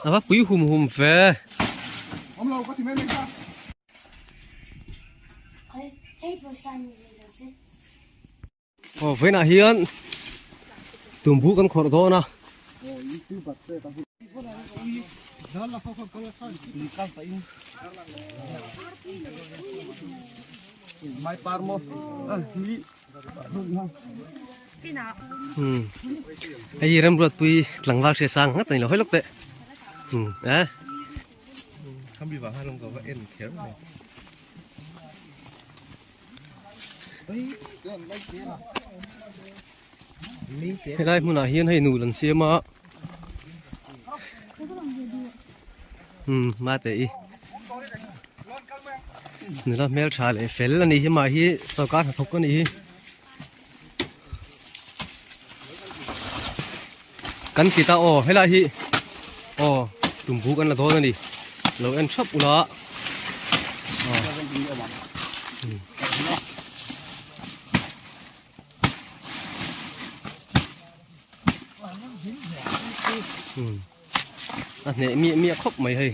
Ava pui hum hum ve. Aw vawiinah hian tumbu kan khawrh dawn a. Hei remruatpui tlangval hria sang ngat a ni lo hawi lawk teh. Helai hmunah hian hei nul an siam a umm mate i nula hmeltha leh fel a nih hi mah hi sawrkar hnathawk a nih hi kan ti ta aw helai hi aw tumbu kan la dawn a ni lo en thap ula a hneh miah miah khawp mai hei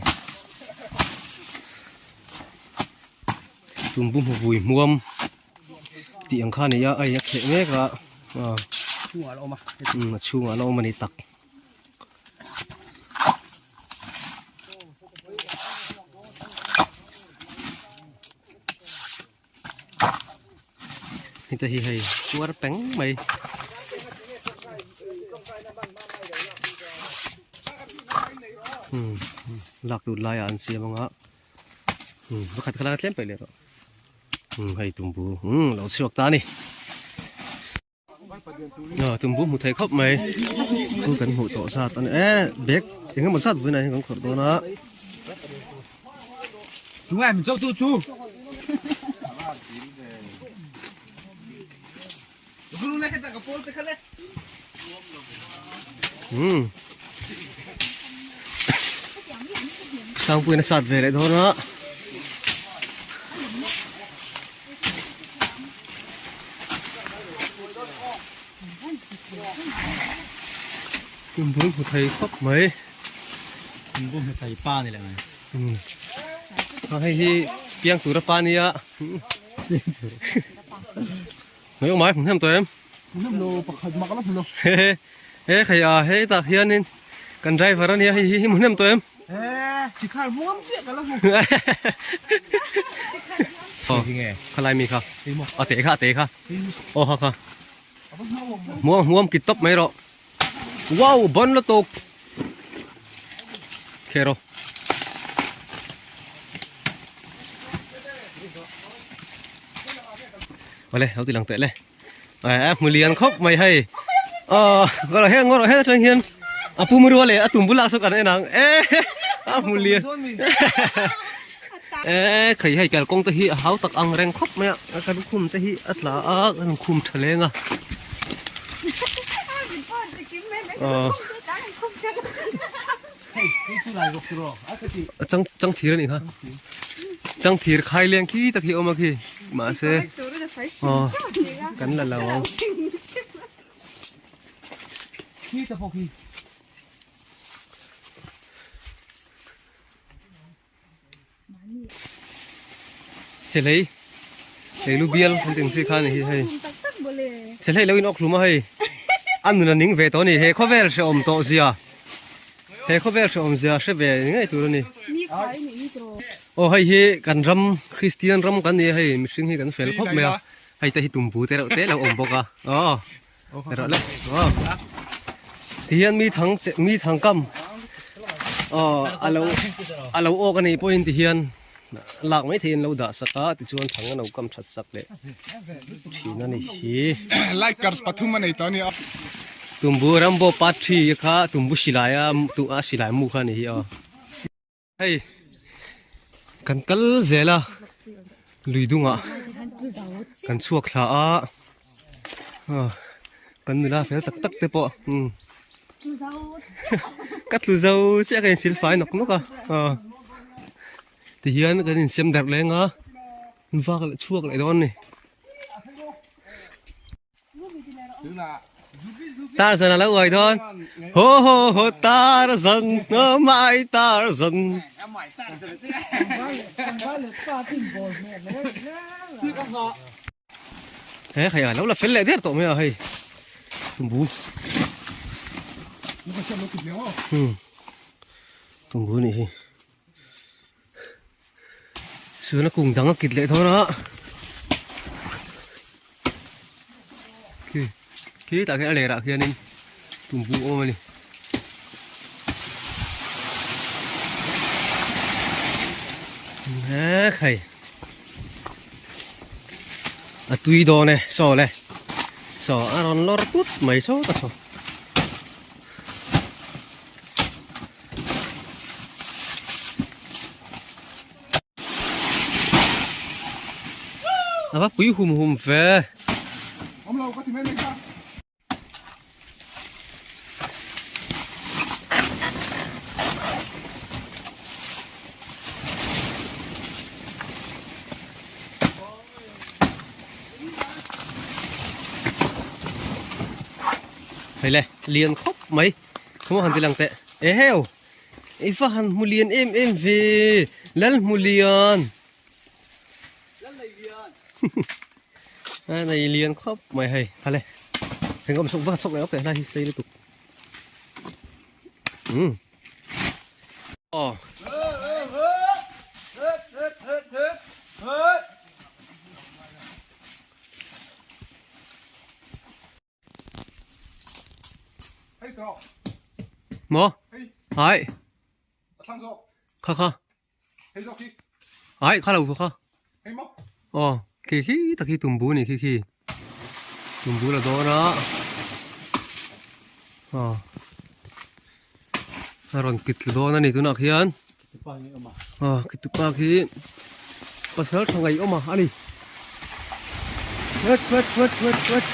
tumbu hmu vui hmuam tih ang kha a ni a hei a kheh mek a a chhungah a la awm a ni tak. Heta hi hei kuar peng mai. Lak tut laiah an siam anga pakhat kha la tlem paih leh rawh hei tumbu lo chhuak ta a ni. Tumbu hmu thei khawp mai chu kan hmuh tawh zat a ni e bag eng emaw zat vawiinah hian kan khawrh dawn a. Sangpuiin a sat ve leh dawn a. Tumbu hmu thei khawp mai. Tumbu hmu thei pa ni leh mai. Hei hi piang tura pa nia. Mai awm ai hmu hnem tawh em? Hmu hnem lo pakhat mak la hmu lo. He he khai a hei tak hianin kan driver ania hei hi hmu hnem tawh em? He sikhar hmuam chiah ka la hmu. Aw khalai mi kha a te kha a te kha aw ha kha hmuam hmuam kit tawp mai rawh wow bon lutuk khe rawh. Awle lo ti lang teh le a hmu lian khawp mai hei aw ngawrh he ngawrh he atang hian a pum rual leh a tum bulah saw kan en ang e a hmu lian e khai hei kalkawng te hi a hau tak ang reng khawp mai a kan khum te hi a tla a kan khum tha leng a aw A chang chang thir a nih kha chang thir khai leng khi tak hi a awm a khi mahse aw kan la lo ang. Thelei leilu bial kan tih ang chi kha a ni hi hei thelei lo in awk hlum a hei a nun a ning ve tawh a ni he khawvel hrehawm tawh zia he khawvel hrehawm zia hre ve ngei tur a ni aw hei hi kan ram Kristian ram kan ni a hei mihring hi kan fel khawp mai a hei te hi tumbu te reuh te lo awm bawk a aw rawh le aw tihian mi thang che mi thang kam aw alo alo awk a nih pawhin tihian lak mai theihin lo dah sak a tichuan thang a lo kam that sak leh thin a ni hi likers pathum a nei tawh a ni a tumbu rambo part 3 kha tumbu silai a tu a silai mu kha a ni hi aw. Hei kan kal zel a lui dungah kan chhuak thla a kan nula fel tak tak te pawh umm ka tlu zo chiah ka insil fai nawk nawk a tihian kan insiam darh leng a vak leh chhuak leh dawn a ni. Tarzan a lo uai dawn. Ho ho ho Tarzan, oh my Tarzan. He khai a lo la fel leh der tawh mai a hei. Tumbu. Tumbu nih hi. Chuan a kung dang a kit leh dawn a. Khi khi tah khian a lerah khianin tumbu awm a ni. He khai a tui dawn e saw le saw a rawn lawr tut mai saw ta saw. A va pui hum hum ve. Hei le, lian khawp mai. Khaw han ti lang teh. Eheu! I va han hmu lian em em ve! Lal hmu lian! Lal nei lian! A nei lian khawp mai hei. Hale. Theng awm sawk va sawk leh awk teh hlai hi sei lutuk. Um. Aw. Maw? Hai. Kha kha. Hai kha lo kha. Aw, khi khi tak hi tumbu ni khi khi. Tumbu la dawn a. Aw. A rawn kit thlu dawn a ni tunah khian. Aw, kitupa khi pasal tha ngaih awm a ani. Wet wet wet wet wet.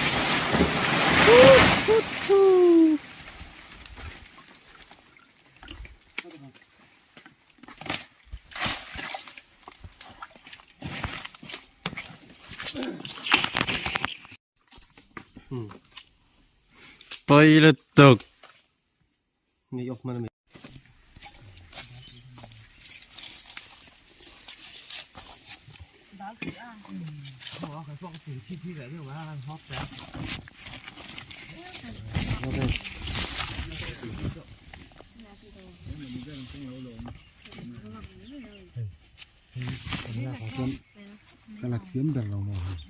Toilet tuk. Ni off man ami. Ka la thiam ber lo maw hei.